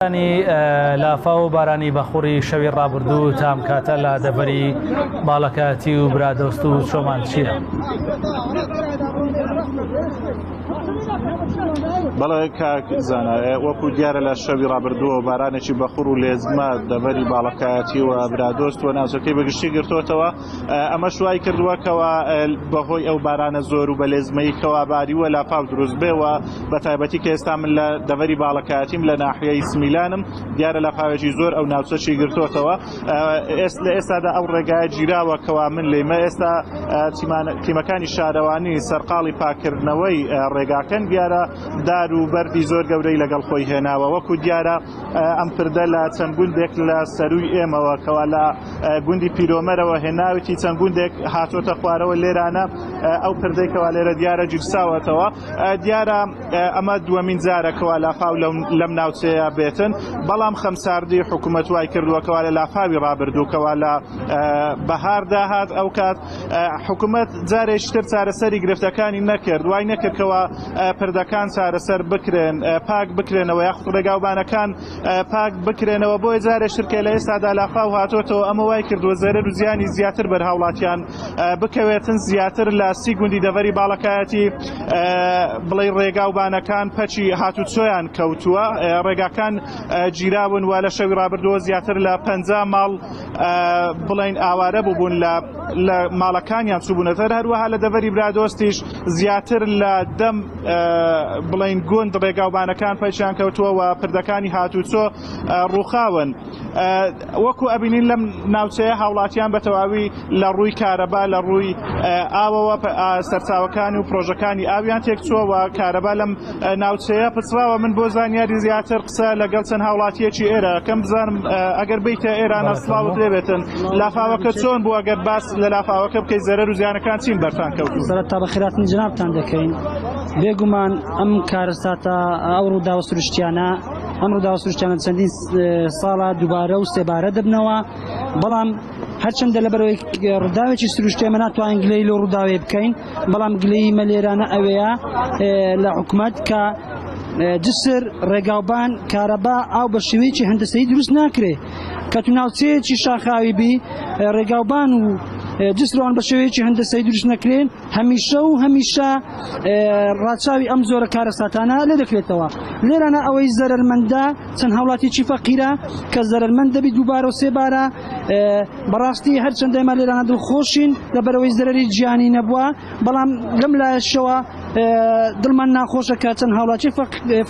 بارانی لافاو و بارانی بەخوڕی شەوی ڕابردوو تا ئەم کاتە لە دەڤەری باڵەکایەتی و برادۆست و چۆمان چییە؟ بەڵێ کاک زانا وەکو دیارە لە شەوی ڕابردووە بارانێکی بەخوڕ و لێزمە دەڤەری باڵەکایەتی و برادۆست و ناوچەکەی بەگشتی گرتووەتەوە ئەمەش وای کردووە کەوا بەهۆی ئەو بارانە زۆر و بەلێزمەی کەوا باریوە لافاو دروست بێ و بە تایبەتی کە ئێستا من لە دەڤەری باڵەکایەتیم لە ناحیەی سمیلانم دیارە لافاوێکی زۆر ئەو ناوچەشی گرتووەتەوە لە ئێستادا ئەو ڕێگایە گیراوە کەوا من لێمە ئێستا تیمەکانی شارەوانی سەرقاڵی پاکردنەوەی ڕێگاکەن دیارە دار و بەردی زۆر گەورەی لەگەڵ خۆی هێناوە وەکو دیارە ئەم پردە لە چەند گوندێک لە سەروی ئێمەوە کەوا لە گوندی پیرۆمەرەوە هێناویتی چەند گوندێک هاتۆتە خوارەوە لێرانە ئەو پردەی کەوا لێرە دیارە گیرساوەتەوە دیارە ئەمە دووەمین جارە کەوا لافاو لەم ناوچەیە بێتن بەڵام خەمساردی حکوومەت وای کردووە کەوا لە لافاوی ڕابردوو کەوا لە بەهاردا هات ئەو کات حکوومەت جارێکتر چارەسەری گرفتەکانی نەکرد وای نەکردکەوە پردەکان چارەسەر بکرێن پاک بکرێنەوە یاخود ڕێگاوبانەکان پاک بکرێنەوە بۆیە جارێ شرکە لە ئێستادا لافاو هاتۆتەوە ئەمە وای کردووە زەرەر و زیانی زیاتر بەر هاوڵاتیان بکەوێتن زیاتر لە سی گوندی دەڤەری باڵەکایەتی بڵێ ڕێگا و بانەکان پەچی هاتوچۆیان کەوتووە ڕێگاکان گیراون و لە شەوی ڕابردووە زیاتر لە 50 ماڵ بڵین ئاوارە بووبوون لە لە ماڵەکانیان چوبوونەتەر هەروەها لە دەڤەری برادۆستیش زیاتر لە دەم بڵین گوند ڕێگاوبانەکان پەچیان کەوتووە و پردەکانی هاتوچۆ ڕووخاون. وەکو ئەبینین لەم ناوچەیە هاوڵاتیان بە تەواوی لە ڕووی کارەبا لە ڕووی ئاوەوە سەرچاوەکان و پرۆژەکانی ئاویان تێکچووە و کارەبا لەم ناوچەیە پچڕاوە من بۆ زانیاری زیاتر قسە لەگەڵ چەند هاوڵاتیەکی ئێرە کەم بزانم ئەگەر بیتە ئێرانە سڵاوت لێبێتن لافاوەکە چۆن بوو ئەگەر باس لە لافاوەکە بکەی زەرەر و زیانەکان چین بەرتان کەوتوو؟ سەرەتا بەخێرهاتنی جەنابتان دەکەین. بێگومان ئەم کارەساتە ئەو ڕووداوە سروشتیانە ئەم ڕووداوە سروشتیانە چەندین ساڵە دووبارە و سێبارە دەبنەوە بەڵام هەرچەندە لەبەرەوەی ڕووداوێکی سروشتی ئێمە ناتوانین گلەی لەو ڕووداوێ بکەین بەڵام گلەی مەلێرانە ئەوەیە لە حکومەت کە جسر ڕێگاوبان کارەبا ئاو بە شێوەیەکی هەندەسەیی دروست ناکرێ کە تو ناوچەیەکی شاخاوی بی ڕێگاوبان و جسران بە شێوەیەکی هەندەسەی دروست نەکرێن هەمیشە و هەمیشە ڕاچاوی ئەم زۆرە کارەساتانە لێ دەکرێتەوە لێرانە ئەوەی زەرەرمەندە چەند هاوڵاتیی فەقیرە کە زەرەرمەند دەبی دووبارە و سێبارە بەڕاستی هەرچەندە ئێمە لێرانە دڵخۆشین لەبەرەوەی زەرەری گیانی نەبووە بەڵام لەم لایەشەوە دڵمان ناخۆشە کە چەند هاوڵاتی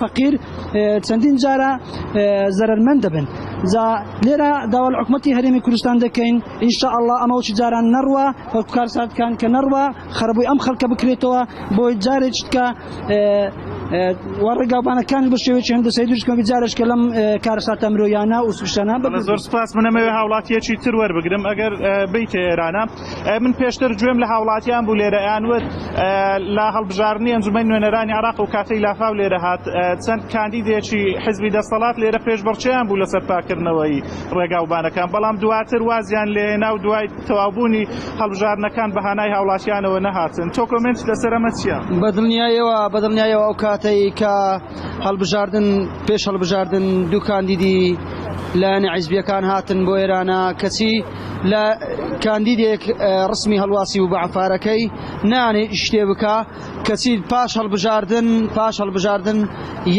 فەقیر چەندین جارە زەرەرمەند دەبن جا لێرە داوا لە حکومەتی هەرێمی کوردستان دەکەین ان شاء الله ئەمە وەکی جاران نەڕوا وەکو کارساتکان کە نەڕوا خەرەبووی ئەم خەڵکە بکرێتەوە بۆی جارێکتکە و ڕێگاوبانەکانی بە شێوەیەکی هەندەسەی دروست بکەن جارێک کە لەم کارەساتە مرۆیانە و سروشتانە بەڵێ زۆر سپاس من ئەمەوێ هاوڵاتیەکی تر وەربگرم ئەگەر بیتە ئێرانە من پێشتر گوێم لە هاوڵاتیان بوو لێرە ئەیان وت لە هەڵبژاردنی ئەنجومەنی نوێنەرانی عراق و کاتەی لافاو لێرە هات چەند کاندیدێکی حزبی دەسەڵات لێرە پێشبڕکێیان بوو لەسەر پاکردنەوەی ڕێگاوبانەکان بەڵام دواتر وازیان لێهێنا و دوای تەواوبوونی هەڵبژاردنەکان بە هانای هاوڵاتیانەوە نەهاتن تۆ کۆمێنت لەسەر ئەمە چییە؟ بەدڵنیایەوە بەدڵنیایەوە ئەو کاتەی کە هەڵبژاردن پێش هەڵبژاردن دوو کاندیدی لایەنە حیزبیەکان هاتن بۆ ئێرانە کەچی لە کاندیدێک ڕسمی هەڵواسی و بە عەفارەکەی نانێ شتێ بکا کەچی پاش هەڵبژاردن پاش هەڵبژاردن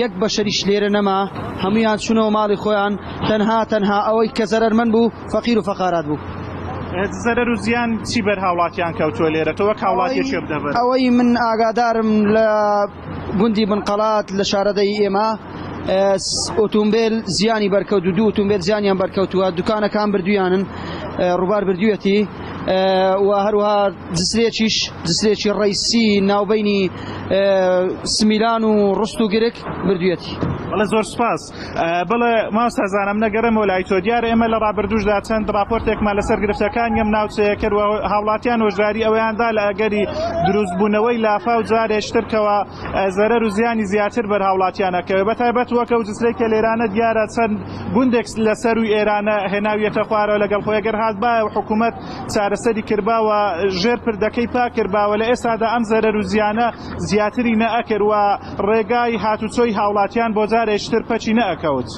یەک بەشەریش لێرە نەما هەمویان چونەوە ماڵی خۆیان تەنها تەنها ئەوەی کە زەرەرمەند بوو فەقیر و فەقارات بوو. زەرەر و زیان چی بەر هاوڵاتیان کەوتووە لێرە تۆ وەک هاوڵاتیەکی ئەم دەڤەرە؟ ئەوەی من ئاگادارم لە گوندی بنقەڵات لە شارەدەی ئێمە ئۆتۆمبیل زیانی بەرکەوت و دوو ئۆتۆمبیل زیانیان بەرکەوتووە دوکانەکان بردویانن ڕووبار بردوویەتی و هەروەها جسرێکیش جسرێکی ڕیسی ناوبینی سمیلان و ڕست و گرک بردوویەتی. بەڵێ زۆر سپاس. بەڵێ مامۆستا زانم نەگەڕێمەوە لای تۆ دیارە ئێمە لە ڕابردووشدا چەند ڕاپۆرتێکمان لەسەر گرفتەکانی ئەم ناوچەیە کرد و هاوڵاتیان هۆشداری ئەوەیان دا لە ئەگەری دروستبوونەوەی لافاو جارێکتر کەوا زەرەر و زیانی زیاتر بەر هاوڵاتیان ئەکەوێت بە تایبەت وەک ئەو جسرەی کە لێرانە دیارە چەند گوندێک لە سەروی ئێرانە هێناویەتە خوارەوە لەگەڵ خۆی گەر هاتبایە و حکوومەت چارەسەری کردباوە ژێر پردەکەی پاک کردباوە لە ئێستادا ئەم زەرەر و زیانە زیاتری نەئەکرد و ڕێگای هاتوچۆی هاوڵاتیان بۆ جارێکتر پەکی نەئەکەوت.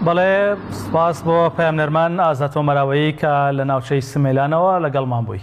بەڵێ سپاس بۆ پەیامنێرمان ئازاد تۆمەراوەیی کە لە ناوچەی سمێلانەوە لەگەڵمان بووی.